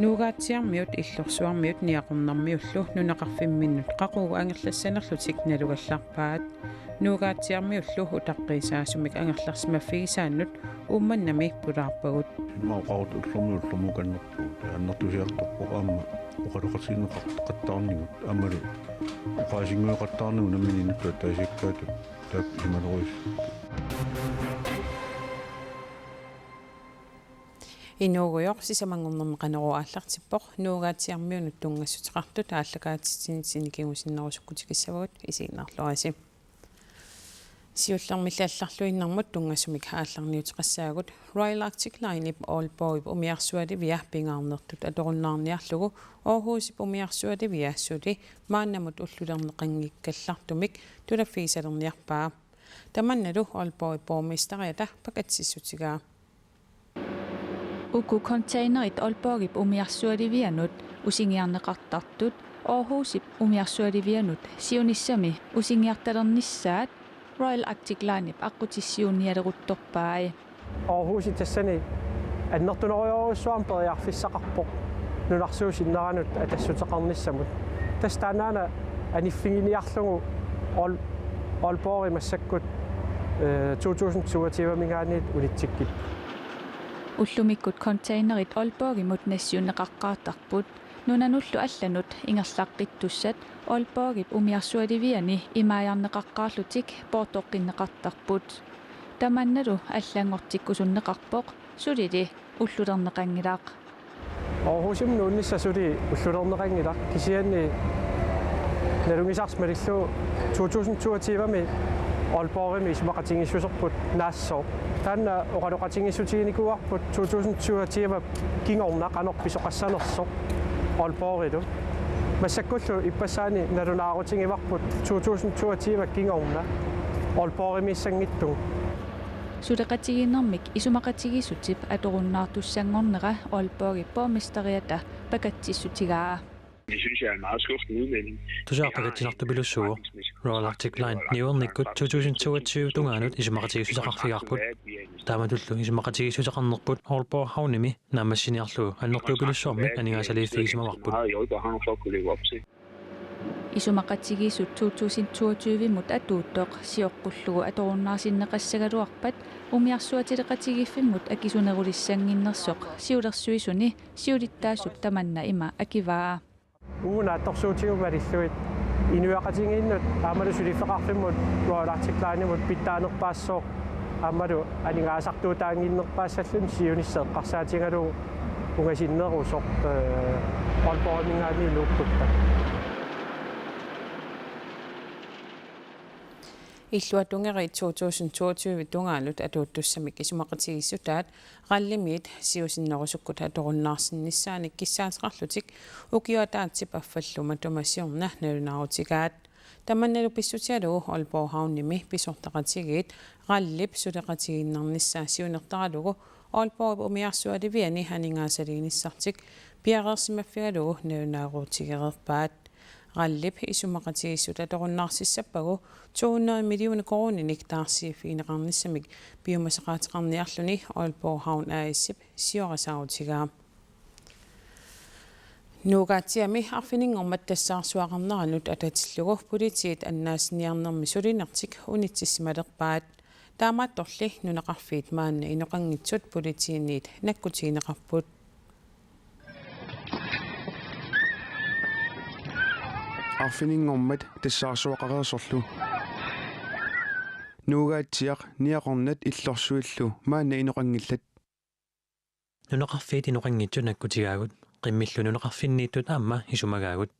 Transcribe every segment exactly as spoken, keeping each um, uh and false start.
Nuugaatsiarmiut Illorsuarmiut Niaqornarmiullu nunaqarfimminnut qaqugu angerlassanerlutik nalugallarpaat. Nuugaatsiarmiullu utaqqiisaasumik angerlarsimaffigisaannut Uummannami pulaarpagut. Immaqa oqartut ullormiit ullormut kannerpugut. Annertusiartorpoq aamma oqaloqatigineqartarnigut. Aammalu oqaasinngueqartarnigut nammineq inuttut ataasiakkaatut taakku isimalerujussuupput. Inuugujoq sisamanngornermi Qanorooq aallartippoq. Nuugaatsiarmiunut tunngassuteqartut aallakaatitsinitsinni kingusinnerusukkut tikissavagut, isiginnaarluarisi. Siullermilli allarluinnarmut tunngasumik aallarniuteqassaagut. Royal Arctic Linep Aalborgip umiarsualivia pingaarnertut atorunnaarniarlugu Aarhusip umiarsualivia suli maannamut ullulerneqanngikkallartumik tulaffigisalerniarpaa. Tamannalu Aalborgip borgmesteriata pakatsissutigaa. Uku containerit Aalborgip umiarsualivianut usingiarneqartartut Aarhusip umiarsualivianut siunissami usingiartalernissaat Royal Arctic Linep aqqutissiuunnialeruttorpai. Aarhusi tassani annertunerujorujussuarmik periarfissaqarpoq nunarsuup sinneranut atassuteqarnissamut. Tassa taannaana aniffiginiarlugu Aal-, Aalborgi massakkut, eh, to tusind toogtyve-minngaanniit unitsikkippoq. Ullumikkut containerit Aalborgimut nassiunneqaqqaartarput. Nunanullu allanut ingerlaqqittussat Aalborgip umiarsualiviani imaajarneqaqqaarlutik poortoqqinneqartarput. Tamannalu allanngortikkusunneqarpoq, sulili ullulerneqanngilaq. Aarhusimi nuunnissaq suli ullulerneqanngilaq, kisianni nalunngisarsi malillugu to tusind toogtyve-mi Aalborgimi isumaqatigiissuserput naassooq. Taanna oqaloqatigiissutiginikuuarput to tusind toogtyve kingorna qanoq pisoqassanersoq Aalborgilu. Massakkullu ippassaani nalunaarutigivarput to tusind toogtyve kingorna Aalborgimiissanngitsugut. Suleqatigiinnermik isumaqatigiissutip atorunnaartussanngornera Aalborgip borgmesteriata pakatsissutigaa. Det synes jeg er en meget skuffende udmelding. Tosiaq pakatsisartupilussuuvoq. Royal Arctic Line niuernikkut to tusind toogtyve tungaanut isumaqatigiissuteqarfigaarput. Taamatullu isumaqatigiissuteqarnerput Aalborg Havnimi naammassiniarlugu annertuupilussuarmik aningaasaliiffigisimavarput. Meget i Aalborg Havn for at kunne leve op til. Isumaqatigiissut to tusind toogtyve-mut atuuttoq sioqqullugu atorunnaarsinneqassagaluarpat umiarsuatileqatigiiffimmut akisunerulissannginnersoq siulersuisuni siulittaasup tamanna ima akivaa. Uagut naatsorsuutigut malillugit inuiaqatigiinnut aammalu suliffeqarfimmut Royal Arctic Linemut pitsaanerpaassooq aammalu aningaasartuutaannginnerpaassalluni siunissaq eqqarsaatigalugu ungasinnerusoq, eh, Aalborgiminngaanniit nuukkutta. Illuatungeriit to tusind toogtyve tungaanut atuuttussamik isumaqatigiissutaat RAL-imiit siusinnerusukkut atorunnaarsinnissaanik kissaateqarlutik ukioq ataatsip affallu matuma siorna nalunaarutigaat. Tamannalu pissutigalugu Aalborg Havnimi pisortaqatigiit RAL-ip suleqatigiinnarnissaa siunertaralugu Aalborgip umiarsualiviani aningaasaliinissartik piareersimaffigalugu nalunaaruutigereerpaat. RAL-ip isumaqatigiissut atorunnaarsissappagu to hundrede millioner koruuninik taarsiiffigineqarnissamik piumasaqaateqarniarluni Aalborg Havn A/S-ip siorasaarutigaa. Nuugaatsiami arfininngormat tassaarsuaqarneranut atatillugu politiit annaassiniarnermi sulinertik unitsissimalerpaat. Taamaattorli nunaqarfiit maanna inoqanngitsut politiiniit nakkutigineqarput. Arfininngormat tassaarsuaqareersorlu. Nuugaatsiaq Niaqornat Illorsuillu maanna inoqanngillat. Nunaqarfiit inoqanngitsut nakkutigaagut, qimmillu nunaqarfinniittut aamma isumagaagut.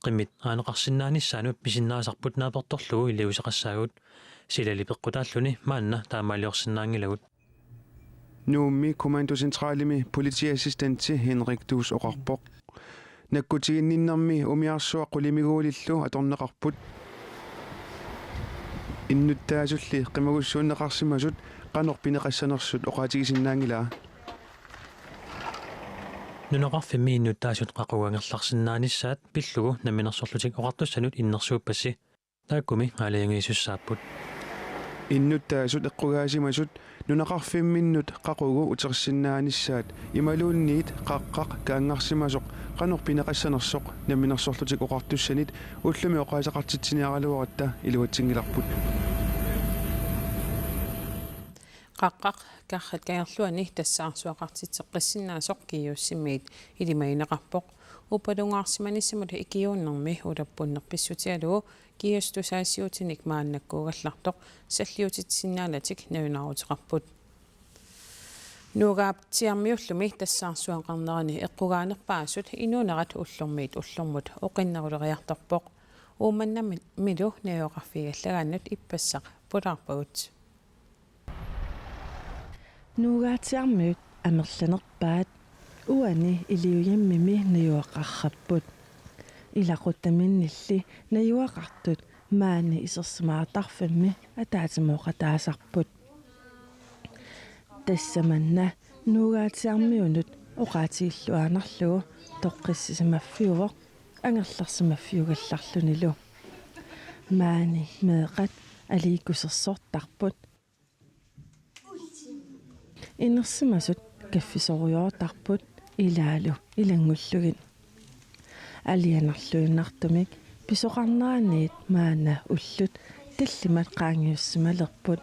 Qimmit aaneqarsinnaanissaanut pisinnaasarput naapertorlugu iliuuseqassaagut, silali peqqutaalluni maanna taamaaliorsinnaanngilagut. Nuummi kommandocentralimi politiassistentti Henrik Duus oqarpoq. Nakkutiginninnermi umiarsuaq qulimiguulillu atorneqarput. Innuttaasulli qimagussuunneqarsimasut qanoq pineqassanersut oqaatigisinnaanngilaa. Nunaqarfimmi innuttaasut qaqugu angerlarsinnaanissaat pillugu Namminersorlutik Oqartussanut innersuuppassi. Taakkumi aalajangiisussaapput. Innuttaasut eqqugaasimasut Nunaqarfimminnut qaqugu utersinnaanissaat imaluunniit qaqqaq kaanngarsimasoq qanoq pineqassanersoq Namminersorlutik Oqartussanit ullumi oqaaseqartitsiniaraluaratta iluatsinngilarput. Qaqqaq karrat kangerluani tassaarsuaqartitseqqissinnaasoq Kiiussimiit ilimagineqarpoq. Uppalungaarsimanissamut ikiuunnermi ulappunneq pissutigalugu Kiiup tusagassiutinik maannakkuugallartoq salliutitsisinnaanatik najunaaruteqarput. Nuugaatsiarmiullumi tassaarsuaqarnerani eqqugaanerpaasut inuunerat ullormiit ullormut oqinneruleriartorpoq. Uummannamilu najugaqarfigigallagaannut ippassaq pulaarpagut. Nuugaatsiarmiut amerlanerpaat uani Iliujammimi najugaqarput. Ilaquttaminnilli najugaqartut maani isersimaartarfimmi ataatsimooqataasarput. Tassa manna Nuugaatsiarmiunut oqaatigilluinnarlugu toqqissisimaffiuvoq angerlarsimaffiugallarlunilu. Maani meeqqat aliikkusersortarput. Inersimasut kaffisorujoortarput ilaalu ilanngullugit. Alianarluinnartumik pisoqarneraniit maanna ullut tallimat qaangiussimalerput.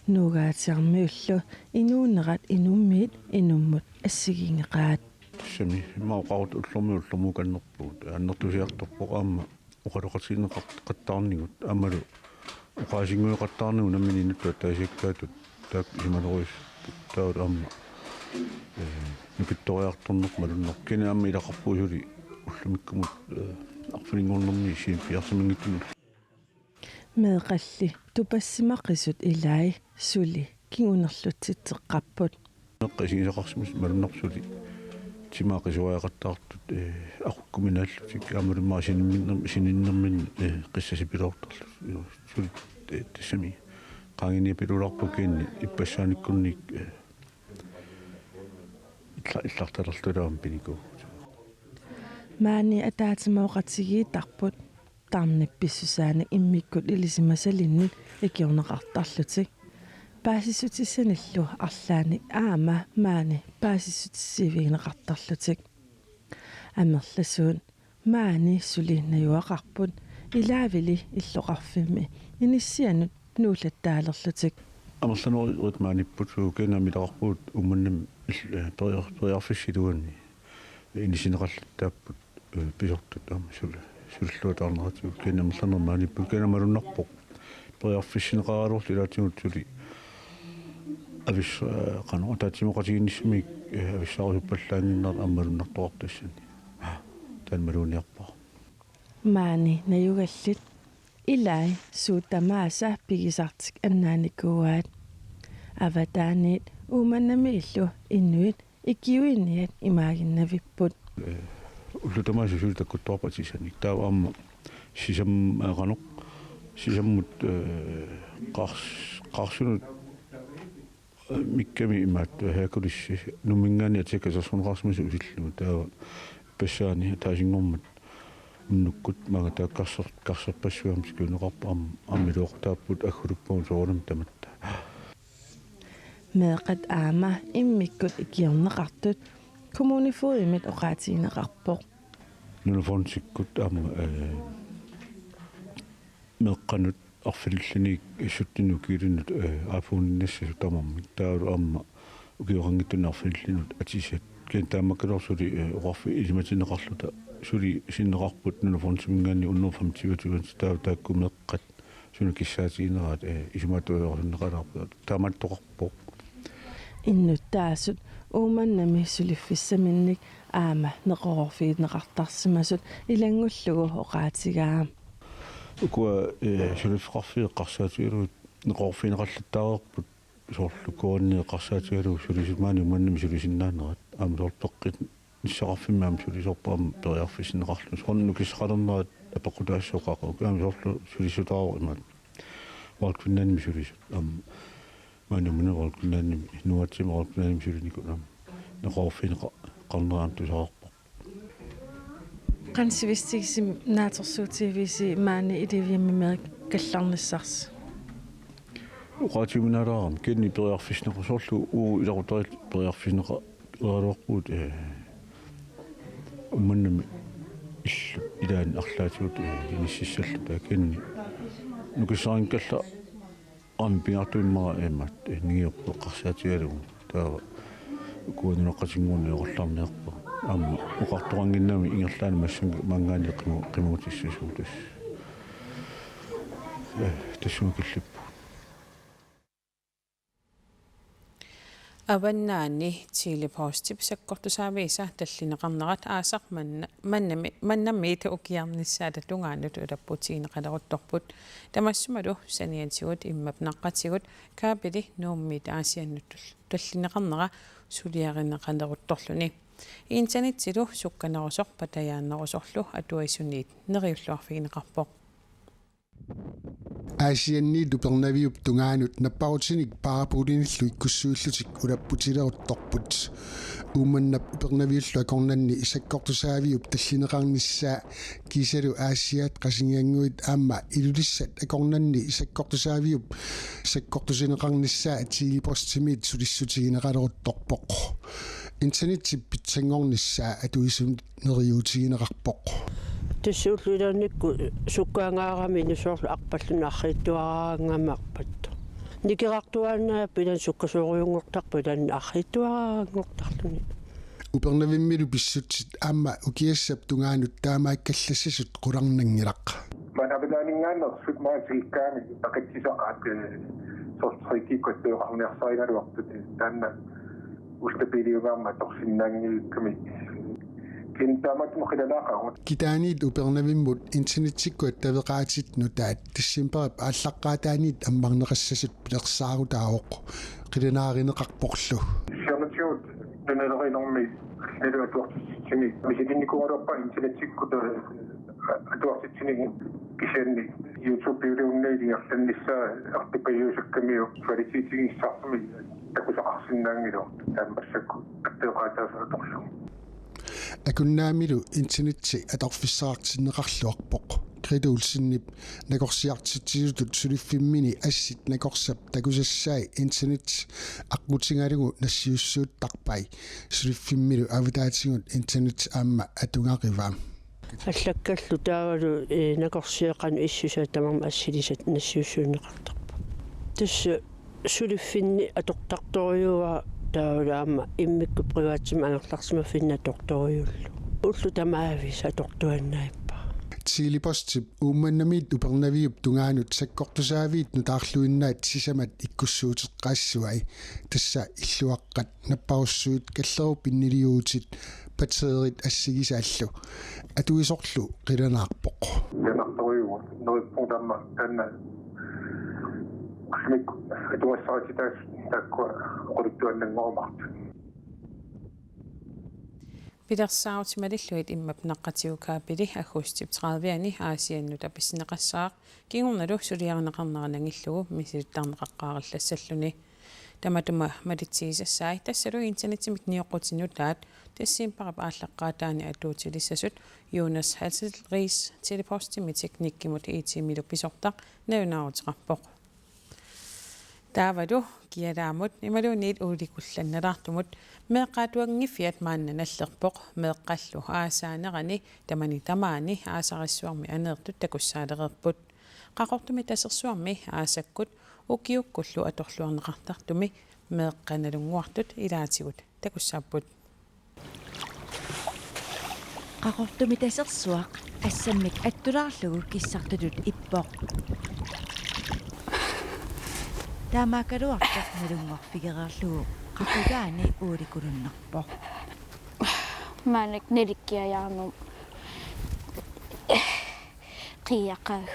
Nuugaatsiarmiullu inuunerat inummiit inummut assigiinngeqaat. Tassami immaqa oqarutta ullormiit ullormut oqinnerpugut. Annertusiartorpoq aamma oqaloqatigineqartarnigut aammalu oqaasinngueqattaarnigut nammineq inuttut ataasiakkaatut taakku isumalerujussuupput taava aamma, eh, nukittoriartorneq malunnarpoq. Kina aamma ilaqarpugut suli ullumikkumut, eh, arfininngornermi siimpiarsimanngitsunut. Meeqqalli tupassimaqisut ilai suli kingunerlutsitseqqapput. Meeqqat isigisaqarsimasut malunnarpoq suli timaa qisuariaqattaartut, eh, aqukkuminaallutik aammalu immaqa sininnermi-, sininnerminni, eh, qissasipiloortarlutik. Suli, eh, tassami qaanginiapiluulaarput kiinni ippassaanikkunni, eh, illa-, illartalerluta aamma pinikuuvugut. Maani ataatsimooqatigiittarput tarnip pissusaanik immikkut ilisimasalinnit ikiorneqartarlutik. Paasissutissanillu arlaannik aamma maani paasissutissiivigineqartarlutik. Amerlasuut maani suli najugaqarput ilaavili illoqarfimmi inissianut nuullattaalerlutik. Amerlanerit maaniipput, suu, kina aamma ilaqarpugut Uummannami il-, eh, periar-, periarfissap iluani inissinneqallattaapput, eh, pisortat aamma suli-, sulilluataarneratigut. Kina amerlanerit maaniipput, kina malunnarpoq periarfissinneqaraluarlutik ilaatigut suli avis-, eh, qanoq ataatsimooqatigiinnissamik, eh, avissaarusuppallaaginnarnerat aamma malunnartoqarpoq tassani. Taanna maluginiarpara. Maani najugallit ilai suut tamaasa pigisartik annaanikuuaat. Avataaniit Uummannamiillu inuit ikiuiniat imaaginnavipput. Eh, ullut tamaasa suli takkuttoqarput atisanik. Taava aamma sisam-, eh, qanoq, sisammut, eh, qars-, qarsunut mikkami imaattoq Herkules Nuumminngaanniit atisakkasarsuneqarsimasoq usillugu taava ippassaanik ataasinngormat unnukkut maanga taakkarser-, karserpassuit aamma sikiunneqarput aam-, aamma iluaqutaapput agguluppagut soorunami tamatta. Meeqqat aamma immikkut ikiorneqartut kommunefogedimit oqaatigineqarpoq. Nunafondikkut aamma, eh, meeqqanut arfinillit syttenit ukiulinut, eh, iPhone-innassasut tamarmik. Taavalu aamma ukioqanngitsunik arfinillinut atisat. Kisianni taamaakkaluartoq suli, eh, oqarfiit ilimatinneqarluta suli sinneqarput Nunafondiminngaanniit hundrede femogtyve tusind taava taakku meeqqat suna kissaatigineraat, eh, isumaattuarusunneqalaarput. Taamaattoqarpoq. Innuttaasut Uummannami suliffissaminnik aamma neqeroorfigineqartarsimasut ilanngullugu oqaatigaa. Ukua, eh, suliffeqarfiit eqqarsaatigalugit neqeroorfigineqallattaareerput soorlu Kuanni eqqarsaatigalugu sulisut maani Uummannami sulisinnaanerat aamma soorlu peqqinnissaarfimmi aamma sulisoorput aamma periarfissinneqarluni. Soorlu nukissaqalernerat apeqqutaassasoq qaqugu aamma soorlu sulisutaavoq imaattoq Royal Greenlandimi sulisut aamma maani Uummannami Royal Greenlandimi, Nuugaatsiami Royal Greenlandimi sulinikut aamma neqeroorfigineqarnera aamma tusararpoq. Qanoq sivisutigisumik naatsorsuutigivigisigit maani Iliujammimi kallarnissarsi? Oqaatigiuminaalaaramik kisianni periarfissinneqarpoq, soorlu uagut ilaqutariit periarfissinneqaraluarpugut, ee, Uummannami illut ilaanni arlaatigut, ee, inississalluta, kisianni nukissarinngikkallarami pingaartumik immaqa imaat, ee, ningiorput eqqarsaatigalugu. Taava ukua nunaqqatinnguunik oqallarniarpara. Aamma oqartoqannginnami ingerlaannaq massakkut maanngaanniit qimu-, qimugutissasugut tassa. Ee, tassunga killippugut. Avannaani Tele-Postip sakkortusaaviisa tallineqarnerat aasaq manna-, mannami-, mannamiit ukiarnissaata tungaanut ulapputigineqaleruttorput. Tamassumalu saniatigut immap naqqatigut kaapili Nuummiit Aasiannut tallineqarnera suliarineqaleruttorluni. Internettilu sukkanerusoq patajaannerusorlu atuisuniit neriulluarfigineqarpoq. Aasianniit Upernaviup tungaanut napparutinik parabolinillu ikkussuillutik ulapputileruttorput. Uummannap Upernaviullu akornanni sakkortusaaviup tallineqarnissaa kiisalu Aasiaat Qasigiannguit aamma Ilulissat akornanni sakkortusaaviup sakkortusineqarnissaa Tele-Postimiit sulissutigineqaleruttorpoq. Internettip pitsanngornissaa atuisunut neriuutigineqarpoq. Tassa ullut ilaannikkut sukkaangaarami soorlu arpalluni arriitsuaraangama arpattoq. Nikerartuaannaapput ilaanni sukkasoorujunngortarpoq ilaanni arriitsuaraanngortarluni. Upernavimmilu pissutsit aamma ukiassap tungaanut taamaakkallassasut qularnanngilaq. Maanna avataaninngaanneersut maanna tikikkaanni peqitsisaqaat, ee, soorlu tre G-kkut attueqarniarsarigaluartut, ee, taanna ultapiliugaammat atorsinnaanngikkami. Kisianni taamaattumik qilanaaqagut. Kitaaniit Upernavimmut internettikkut attaveqaatit nutaat decembarip aallaqqaataaniit ammarneqassasut pilersaarutaavoq, qilanaarineqarporlu. Siornatigut nunalerinermi allanillu atuartitsineq misilinnikuugaluarpara internettikkut, ee, atuartitsineq, kisianni YouTube-iuliunnaat ingerlannissaa artupajuusakkamiuk kvalitetiginnissarsiornermik takusaqarsinnaanngilagut, taava massakkut attaveqaataasut atorlugu. Akunnaamilu internetti atorfissaqartinneqarluarpoq. Grete Olsenip nakorsiartitsisutut suliffimmini assit nakorsap takusassai internet aqqutigalugu nassiussuuttarpai. Suliffimmilu avataatigut internet aamma atugariva. Allakkallu taavalu, ee, nakorsiat qanoq issusaat tamarmik assilisat nassiussuunneqartarput. Tassa suliffinni atortartorujuuara taavalu aamma immikkut privatimik angerlarsimaffinni atortorujuullugu. Ullut tamaaviisa atortuaannarpara. Tele-Postip Uummannamiit Upernaviup tungaanut sakkortusaaviit nutaarluinnaat sisamat ikkussuuteqqaassavai. Tassa illuaqqat, napparussuit, kallerup inniliuutit, batteriit assigisaallu. Atuisorlu qilanaarpoq. Qilanaartorujuuvoq, neriuppunga aamma taanna qimik atugassarititaasut taakkua oqaluttuaannanngorumaartut. Pilersaarutit malillugit immap naqqatigut kaapili aggustip tredive-ani Aasiannut apissinneqassaaq, kingornalu suliarineqarnera nangillugu misilittarneqaqqaarallassalluni. Tamatuma malitsigisassai tassalu internettimik nioqqutit nutaat decembarip aallaqqaataani atuutilissasut Jonas Hasselriis Tele-Postimi teknikkimut I T-milu pisortaq nalunaaruteqarpoq. Taavalu Kialaamut imaluunniit Uulikullannilaartumut meeqqaatuanngiffiat maanna nallerpoq, meeqqallu aasaanerani tamani tamaani aasarissuarmi aneertut takussaalereerput. Qaqortumi Tasersuarmi aasakkut ukiukkullu atorluarneqartartumi meeqqat nalunnguartut ilaatigut takussaapput. Qaqortumi Tasersuaq assammik attulaarlugu kissartutut ippoq. Taamaakkaluartoq nalunngorfigereerlugu qaqugaani uulikulunnarpoq. Maannakkut nalikkiajaarnut qiiaqaaq.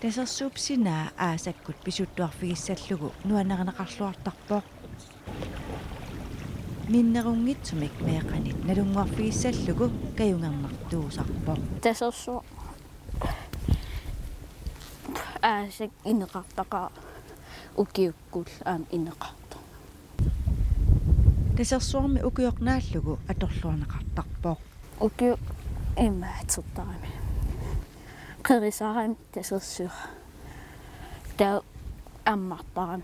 Tasersuup sinaa aasakkut pisuttuarfigissallugu nuannarineqarluartarpoq. Minnerunngitsumik meeqqanit nalunngorfigissallugu kajungernartuusarpoq. Tasersuup aasak ineqartaqaaq, ukiukkut aamma ineqartoq. Tasersuarmi ukioq naallugu atorluarneqartarpoq. Ukiup imaattortarami. Qerisarami Tasersuaq. Taava Ammartarami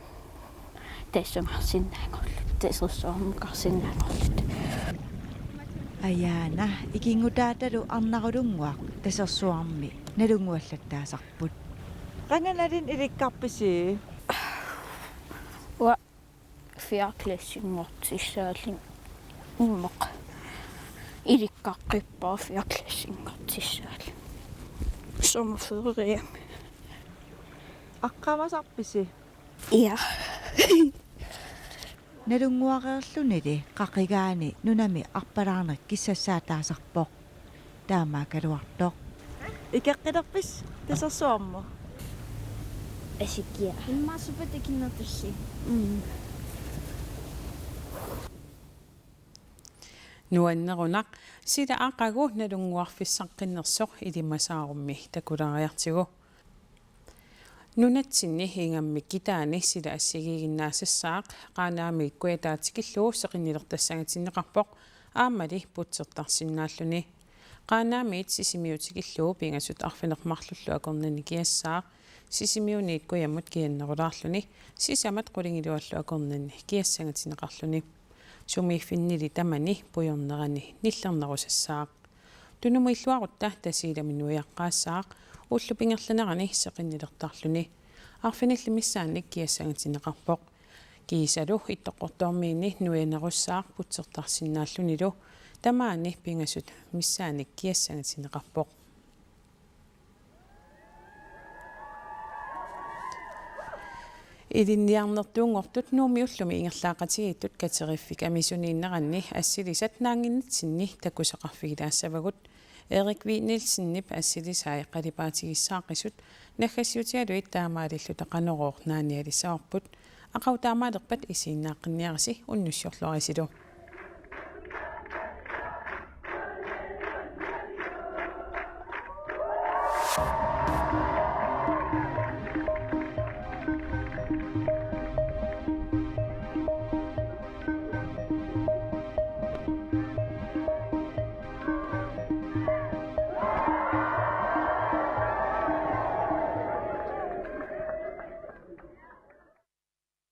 tassungarsinnaanngorluta, tasersuarmukarsinnaanngorluta. Ajaana ikinngutaatalu Arnarulunnguaq tasersuarmi nalunnguallattaasarput. Qanga nalin ilikkarpisi? Uanga fjerde klassinngortissaallunga. Immaqa ilikkaqqippara fjerde klassinngortissaallunga. Sommerferiemi. Aqqamasarpisi? Ja. Nalunnguareerlunili qaqigaani nunami arpalaarneq kissassaataasarpoq. Taamaakkaluartoq. Ikeqqilerpisi tasersuarmut? Asikkia. Immaqa suppat ikinnertussi. Mm. Nuannerunaq, sila aqagu nalunnguarfissaqqinnersoq ilimasaarummi takulaariartigu. Nunatsinni ingammik kitaani sila assigiiginnaasassaaq, Qaanaamiit Kujataat tikillugu seqinnilertassangatinneqarpoq aammali putsertarsinnaalluni. Qaanaamiit Sisimiut tikillugu pingasut arfineq-marlullu akornanni kiassaaq, Sisimiuniit kujammut kiannerulaarluni, sisamat qulingiluallu akornanni kiassangatinneqarluni. Sumiiffinnili tamani pujornerani nillernerusassaaq. Tunumut illuarutta Tasiilami nuiaqqaassaaq, ullup ingerlanerani seqinnilertarluni. Arfinillit missaannik kiassangatinneqarpoq. Kiisalu Ittoqqortoormiini nuianerussaaq putsertarsinnaallunilu, tamaani pingasut missaannik kiassangatinneqarpoq. Ilinniarnertuunngortut Nuummi ullumi ingerlaaqatigiittut kateriffik Amisuniinneranni assilisat naannginnitsinni takusaqarfigilaassavagut. Erik V. Nielsenip assilisai qalipaatigissaaqqisut naggasiutigalugit taamaalilluta Qanorooq naanialissavarput. Aqagu taamaalerpat isiginnaaqqinniarisi, unnussiorluarisilu.